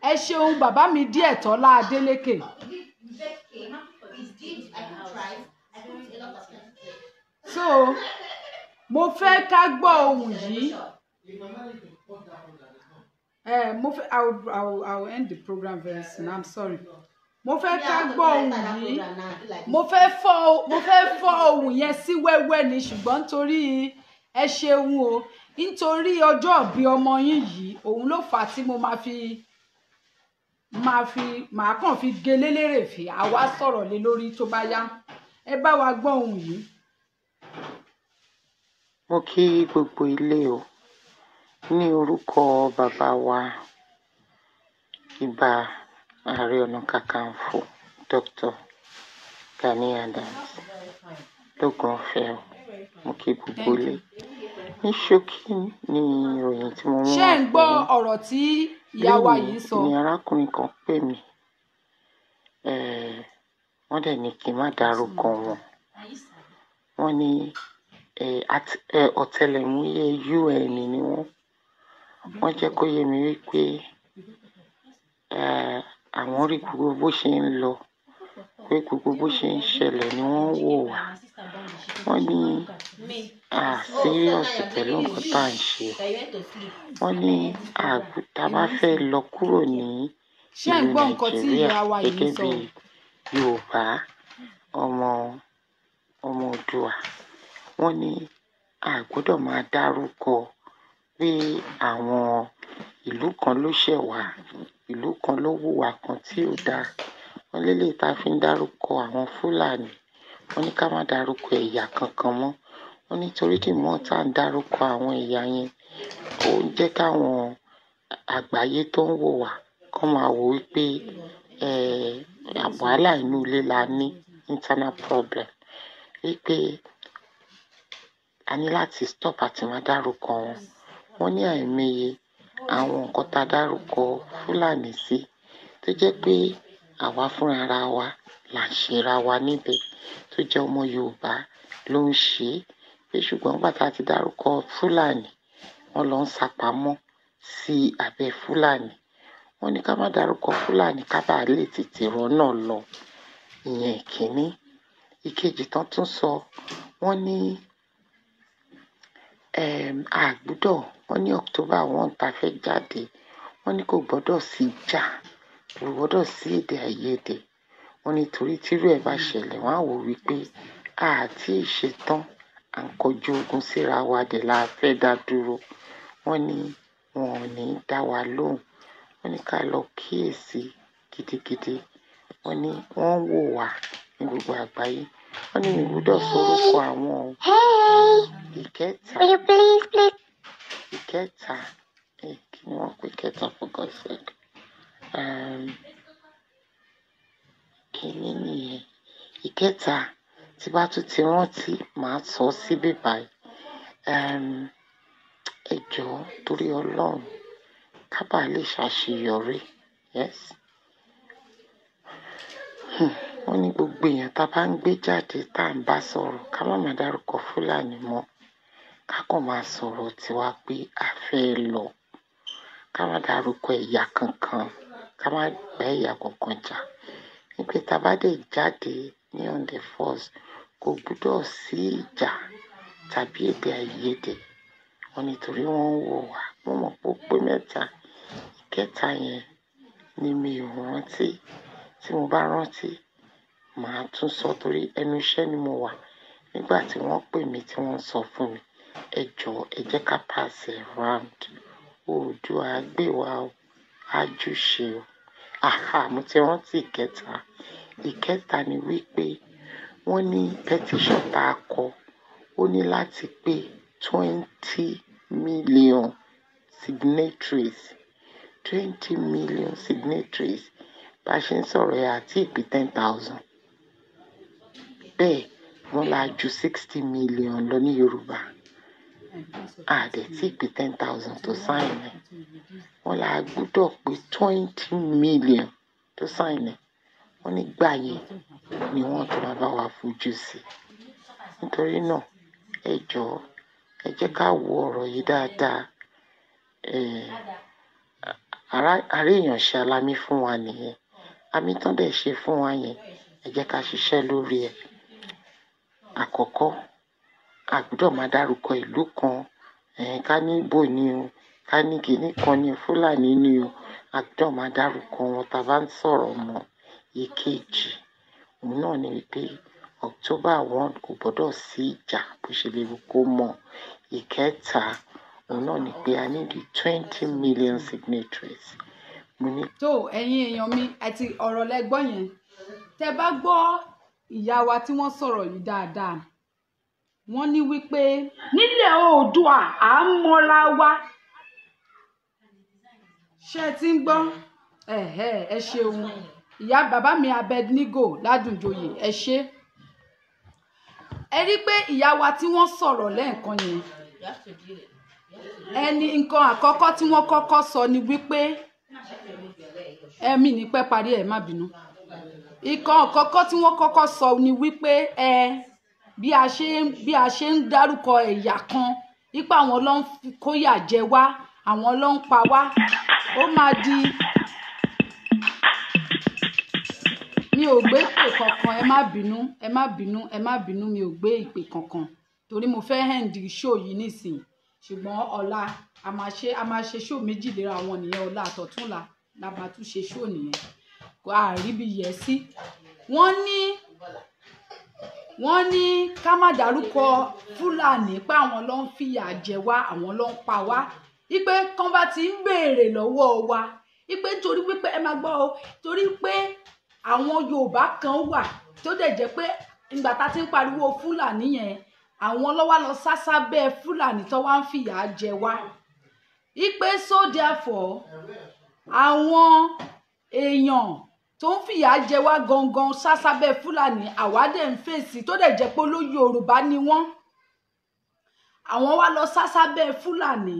Ẹ ṣeun bàbá mi díẹ̀ Tọ́lá Adélékè. So mo fẹ́ ká gbọ́ ohùn yìí. Mo fẹ́, I will end the program very soon. I'm sorry. Mo fẹ́ ká gbọ́ ohùn yìí. Mo fẹ́ fọ́ ohùn yẹn sí wẹ́wẹ́ ni, ṣùgbọ́n nítorí ẹ ṣeun o, nítorí ọjọ́ ìbí ọmọ yín yìí, òun ló fà á tí mo máa kàn fi gé lélérèfé, àwa sọ̀rọ̀ lé lórí tó bá yá. Ẹ bá wa gbọ́ ohùn yìí. Mo kí gbogbo ilé o, ní orúkọ bàbá wa Ìbà Ààrẹ Ọ̀nà Kakanfò Dr. Gani Adams lógún ọ̀fẹ́ o. Mo kí gbogbo ilé. Ní ṣókí ni ìròyìn tí mo mú wá. Ṣé ń gbọ́ ọ̀rọ̀ tí ìyá wa Lénìí yìí sọ. ni arákùnrin kan pè mí, wọ́n dẹ̀ ní kí n má dárúkọ wọn. Wọ́n ní ọ̀tẹlẹ̀múyẹ́ UN ni wọ́n. Wọ́n jẹ́ kó yé mi wípé àwọn rí gbogbo bó ṣe ń lọ, pé gbogbo bó ṣe ń ṣẹlẹ̀ ni wọ́n ń wò wá. Wọ́n ní a serious pẹ̀lú nǹkan tá à ń ṣe. Wọ́n ní tá a bá fẹ́ lọ kúrò ní Ṣé ẹ̀ ń ìlú gbọ́ nǹkan tí Nàìjíríà ìyá wa yìí ń gẹ́gẹ́ sọ? bí Yorùbá, ọmọ ọmọ Oòduà. Wọ́n ní a gbọ́dọ̀ máa dárúkọ pé àwọn ìlú kan ló ṣẹ̀ wá, ìlú kan ló hùwà kan tí ò dáa. Wọ́n léléyìí tá a fi ń dárúkọ àwọn Fúlàní. Wọ́n ní ká má dárúkọ ẹ̀yà kankan mọ́. Wọ́n ní torí the more tá à ń dárúkọ àwọn ẹ̀yà yẹn, ó ń jẹ́ káwọn àgbáyé tó ń wò wá kán máa wò wípé wàhálà inú ilé la ní, internal problem. Wípé a ní láti stop àti máa dárúkọ wọn. Wọ́n ní àìmọye àwọn nǹkan tá a dárúkọ Fúlàní sí tó jẹ́ pé àwa fúnra ra wa là ń ṣera wa níbẹ̀, tó jẹ́ ọmọ Yorùbá ló ń ṣe é. Pé ṣùgbọ́n nígbà tá a ti dárúkọ Fúlàní, wọ́n lọ ń sapamọ́ sí abẹ́ Fúlàní. Wọ́n ní ká má dárúkọ Fúlàní ká bàa lè tètè rọ́nà lọ. Ìyẹn ìkíní. Ìkejì tán tún sọ, wọ́n ní a gbọ́dọ̀, wọ́n ní October 1 tá a fẹ́ jáde, wọ́n ní kò gbọ́dọ̀ sí ìjà, kò gbọ́dọ̀ sí èdè àìyedè. Wọ́n ní torí tírú ẹ̀ bá ṣẹlẹ̀, wọ́n á wò wípé a tí ì ṣe tán, à ń kojú ogun síra wa dẹ̀ la fẹ́ dá dúró. Wọ́n ní wọn ò ní dá wa lóhùn. Wọ́n ní ká lọ kíyèsi gidigidi. Wọ́n ní wọ́n ń wò wá ní gbogbo àgbáyé. Wọ́n ní mi ò gbọ́dọ̀ sọ orúkọ àwọn o. Hey, Ìkẹta, will you please, please? ìkẹta, kí ni wọ́n pè kẹta, for God's sake? Kíní nìyẹn. Ìkẹta, tí bá tún ti rántí, màá sọ síbí báyìí. Ẹ jọ̀ọ́, torí Ọlọ́run, ká bàa lè ṣàṣeyọrí. Yes. Wọ́n ní gbogbo èèyàn tá a bá ń gbé jáde tá à ń bá sọ̀rọ̀, ká má máa dárúkọ Fúlàní mọ́. Ká kàn máa sọ̀rọ̀ tiwa pé a fẹ́ lọ. Ká má dárúkọ ẹ̀yà kankan. Ká má bá ẹ̀yà kankan jà. Wípé tá a bá dé jáde ní on the first, kò gbọdọ̀ sí ìjà tàbí èdè àìyedè. Wọ́n ní torí wọ́n ń wò wá. Mo mọ̀ pé ó pé mẹ́ta. Ìkẹta yẹn ni mi ò rántí. Tí mo bá rántí, màá tún sọ torí ẹnu iṣẹ́ ni mo wà nígbà tí wọ́n pè mí tí wọ́n sọ fún mi. Ẹ jọ̀ọ́, ẹ jẹ́ ká pass it round. Oòduà á gbè wá o, á júṣe o. Àhà, mo ti rántí ìkẹta. Ìkẹta ni wípé wọ́n ní petition tá a kọ, ó ní láti pé 20 million signatories. 20 million signatories. Bá a ṣe ń sọ̀rọ̀ ẹ̀ àti ìpín 10,000. Bẹ́ẹ̀ wọ́n la ju 60 million lọ ní Yorùbá. A dẹ̀ tí pé 10,000 tó sign ẹ̀. Wọ́n la gbọ́dọ̀ pé 20 million tó sign ẹ̀. Wọ́n ní gbà yẹn ni wọ́n tó máa bá wa fojú sí. Nítorí náà, ẹ jọ̀ọ́, ẹ jẹ́ ká wo ọ̀rọ̀ yìí dáadáa. Ará èèyàn ṣe alámí fún wa nìyẹn. Àmì tán dẹ̀ ṣe fún wa yẹn, ẹ jẹ́ ká ṣiṣẹ́ lórí ẹ̀. Àkọ́kọ́, a gbọ́dọ̀ máa dárúkọ ìlú kan. Ká ní Igbo ni o, ká ní kíní kan ni o, Fúlàní ni o. A gbọ́dọ̀ máa dárúkọ wọn tá a bá ń sọ̀rọ̀ mọ́. Ìkejì, òun náà ni wípé October 1 kò gbọdọ̀ sí ìjà bó ṣe lè wù kó mọ̀. Ìkẹta, òun náà ni pé a need 20 million signatories. Mo ní Tó ẹ̀yin èèyàn mi, àti ọ̀rọ̀ lẹ gbọ́ yẹn. Tẹ bá gbọ́ ìyá wa tí wọ́n sọ̀rọ̀ yìí dáadáa, wọ́n ní wípé nílẹ̀ Oòduà à ń mọra wa. Ṣé ẹ ti ń gbọ́? Ẹ̀hẹ́, ẹ ṣeun, ìyá bàbá mi Abednego Ládùnjoyè, ẹ ṣé. Ẹ rí pé ìyá wa tí wọ́n sọ̀rọ̀ lẹ́ẹ̀kan yẹn, ẹni nǹkan àkọ́kọ́ tí wọ́n kọ́kọ́ sọ ni wípé Ẹ̀mí ní pẹ́ parí ẹ̀, má bínú. Ìkan àkọ́kọ́ tí wọ́n kọ́kọ́ sọ ni wípé ẹ bí a ṣe ń dárúkọ ẹ̀yà kan wípé àwọn ló ń kóyà jẹ wá, àwọn ló ń pa wá, ó máa di. Mi ò gbé ìpè kankan, ẹ má bínú, ẹ má bínú, ẹ má bínú. Mi ò gbé ìpè kankan torí mo fẹ́ end show yìí nísìnyí, ṣùgbọ́n ọ̀la a máa ṣe show méjì léra wọn nìyẹn. Ọ̀la àtọ̀túnla la máa tún ṣe show nìyẹn. Kò àríbi yẹ sí. Wọ́n ní ká má dárúkọ Fúlàní pé àwọn ló ń fìyà jẹ wá, àwọn ló ń pa wá, wípé kán bá ti ń béèrè lọ́wọ́ wa, wípé torí wípé, ẹ máa gbọ́ o, torí pé àwọn Yorùbá kan wà tó dẹ̀ jẹ́ pé ìgbà tá a ti ń pariwo Fúlàní yẹn, àwọn ló wá lọ sá sábẹ́ Fúlàní tó wá ń fìyà jẹ wá, wípé so therefore àwọn èèyàn tó ń fìyà jẹ wá gangan sá sábẹ́ Fúlàní, àwa dẹ̀ ń fèsì, tó dẹ̀ jẹ́ pé olóyè Yorùbá ni wọ́n, àwọn wá lọ sá sábẹ́ Fúlàní,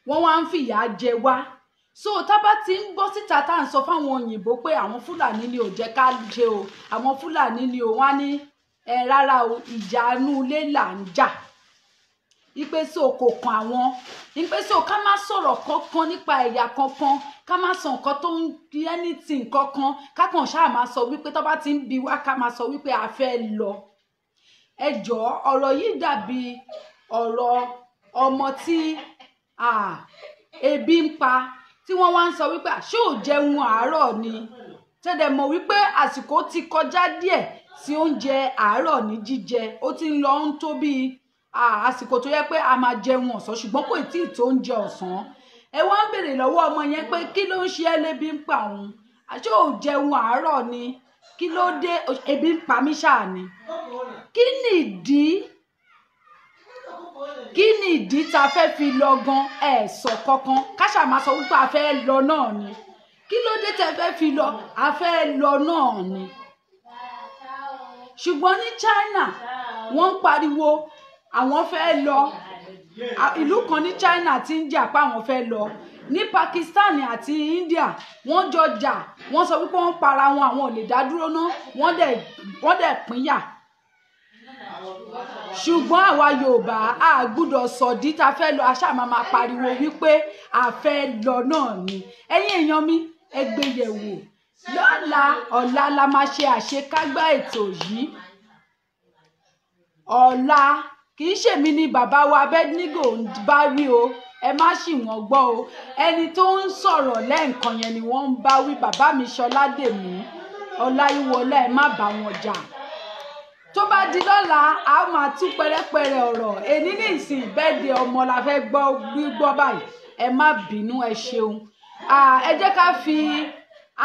wọ́n wá ń fìyà jẹ wá. So tá bá ti ń bọ́ síta, tá à ń sọ fáwọn òyìnbó pé àwọn Fúlàní ni ò jẹ́ ká ṣe o, àwọn Fúlàní ni ò, wá ní ẹ rárá o, ìjà inú ilé là ń jà, ipe so kò kàn àwọn, ipe so ká má sọ̀rọ̀ kankan nípa ẹ̀yà kankan, ká má sọ nǹkan tó ń di anything kankan, ká kàn ṣáà máa sọ wípé tó bá ti ń bi wá, ká máa sọ wípé a fẹ́ lọ. Ẹ jọ̀ọ́, ọ̀rọ̀ yìí dàbí ọ̀rọ̀ ọmọ tí ebi ń pa, tí wọ́n wá ń sọ wípé, "Ṣé ò jẹun àárọ̀ ni?" Tẹ́lẹ̀ mọ̀ wípé àsìkò ti kọjá díẹ̀ sí oúnjẹ àárọ̀ ní jíjẹ, ó ti ń lọ ń tó bíi àsìkò tó yẹ pé a máa jẹun ọ̀sán, ṣùgbọ́n kò tí ì tó oúnjẹ ọ̀sán. Ẹ wá ń béèrè lọ́wọ́ ọmọ yẹn pé kí ló ń ṣe ẹ́, lébi ń pa òun. Ṣé ò jẹun àárọ̀ ni? Kí ló dé? Ebi ń pa mí ṣáà ni. Kí ni ìdí tá a fẹ́ fi lọ gan? Ẹ̀ sọ kankan, ká ṣáà máa sọ wípé a fẹ́ lọ náà ni. Kí ló dé tẹ́ fẹ́ fi lọ? A fẹ́ lọ náà ni. Ṣùgbọ́n ní China, wọ́n ń pariwo àwọn fẹ́ lọ. Ìlú kan ní China ti ń jà pé àwọn fẹ́ lọ. Ní Pakistan àti India, wọ́n jọ jà, wọ́n sọ wípé wọ́n para wọn, àwọn ò lè dá dúró ná, wọ́n dẹ̀ pínyà. Ṣùgbọ́n àwa Yorùbá, a gbúdọ̀ sọ̀dí ta fẹ́ lọ, a ṣáà máa máa pariwo wípé a fẹ́ lọ náà ni. Ẹ̀yin èèyàn mi, ẹ gbé yẹ̀wò. Lọ́la ọ̀la la máa ṣe àṣekágbá ètò yìí. Ọ̀la, kì í ṣèmi ni bàbá wa Abednego ń bá wí o, ẹ má ṣì wọ́n gbọ́ o. Ẹni tó ń sọ̀rọ̀ lẹ́ǹkan yẹn ni wọ́n ń bá wí. Bàbá mi Ṣọládèmí Ọláyíwọlá, ẹ má bá wọn jà. Tó bá di lọ́la, a máa tú pẹ́rẹ́pẹ́rẹ́ ọ̀rọ̀. Èní ní ìsìn, bẹ́ẹ̀dẹ̀ ọmọ la fẹ́ gbọ́ gbígbọ́ báyìí. Ẹ má bínú, ẹ ṣeun. Ẹ jẹ́ ká fi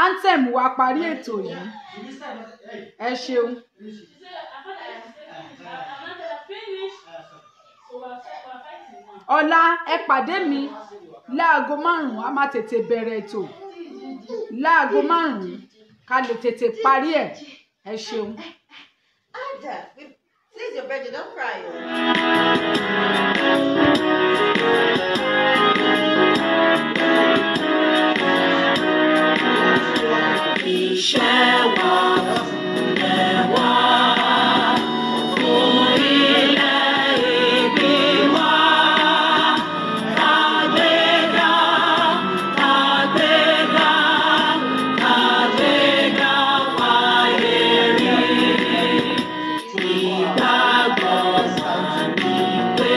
anthem wa parí ètò yìí. Ẹ ṣeun. Ọ̀la, ẹ pàdé mi láago 5. A máa tètè bẹ̀rẹ̀ ètò láago 5 ká lè tètè parí ẹ̀. Ẹ ṣeun. Ada, today's your birthday, don't cry. Oh. Iṣẹ́ wa lẹ̀ wá fún ilẹ̀ ìbí wa. Kàgbéga, kàgbéga, kàgbéga fáyé rí. Ìgbàgbọ́ wa ni pé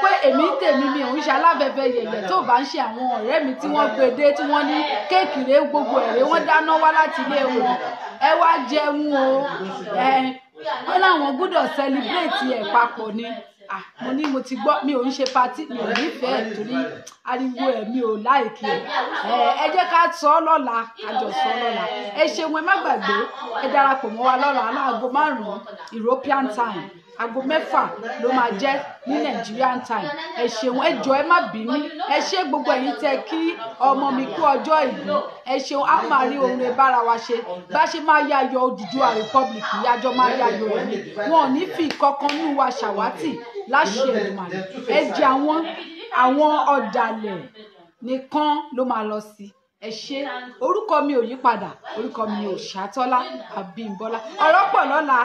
Pé èmi ń tèmi, mi ò ń ṣe aláfẹ́fẹ́ yẹ̀yẹ̀. Tó bá ń ṣe àwọn ọ̀rẹ́ mi tí wọ́n gbé dé, tí wọ́n ní cake rèé, gbogbo ẹ̀rẹ́ wọ́n dáná wá láti ilé wọn, ẹ wá jẹun o. Ẹ wọ́n láwọn gbọ́dọ̀ celebrate ẹ̀ papọ̀ ni. Ah, mo ní mo ti gbọ́, mi ò ń ṣe party, mi ò nífẹ̀ẹ́ torí ariwo ẹ̀, mi ò like ẹ̀. Ẹ jẹ́ ká sọ ọ́ lọ́la, ká jọ sọ ọ́ lọ́la. Ẹ ṣeun. Ẹ má gbàgbé, ẹ darapọ̀ mọ́ wa lọ́la láago 5 European time, aago 6 ló máa jẹ́ ní Nigerian time. Ẹ ṣeun, ẹ jọ̀ọ́, ẹ má bínú. Ẹ ṣé gbogbo ẹ̀yin tẹ́ kí ọmọ mi kú ọjọ́ ìbí, ẹ ṣeun. A máa rí ohun rẹ̀ bára wa ṣe, bá ṣe máa yayọ̀ Odùduwà Republic, ìyájọ́ máa yayọ̀ ẹ̀mí wọn ò ní fi ìkọ̀kan nínú wa ṣàwátì láṣẹ Èdùmàrè. Ẹ jẹ́ àwọn ọ̀dàlẹ̀ nìkan ló máa lọ sí. Ẹ ṣé. Orúkọ mi ò yí padà, orúkọ mi ò Ṣàtọ́lá Àbímbọ́lá. Ọ̀rọ̀ pọ̀ lọ́la.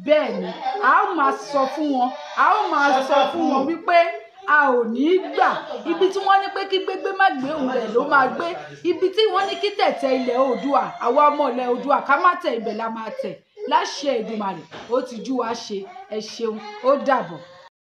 Bẹ́ẹ̀ ni, a ó máa sọ fún wọn, a ó máa sọ fún wọn wípé a ò ní í gbà. Ibi tí wọ́n ní pé kí gbégbé má gbé, òun rẹ̀ ló máa gbé. Ibi tí wọ́n ní kí tẹ̀tẹ̀ ilẹ̀ Oòduà, àwa ọmọ ilẹ̀ Oòduà, ká má tẹ̀, ibẹ̀ la máa tẹ̀ láṣẹ Èdùmàrè. Ó ti jú wa ṣe. Ẹ ṣeun, ó dàbọ̀.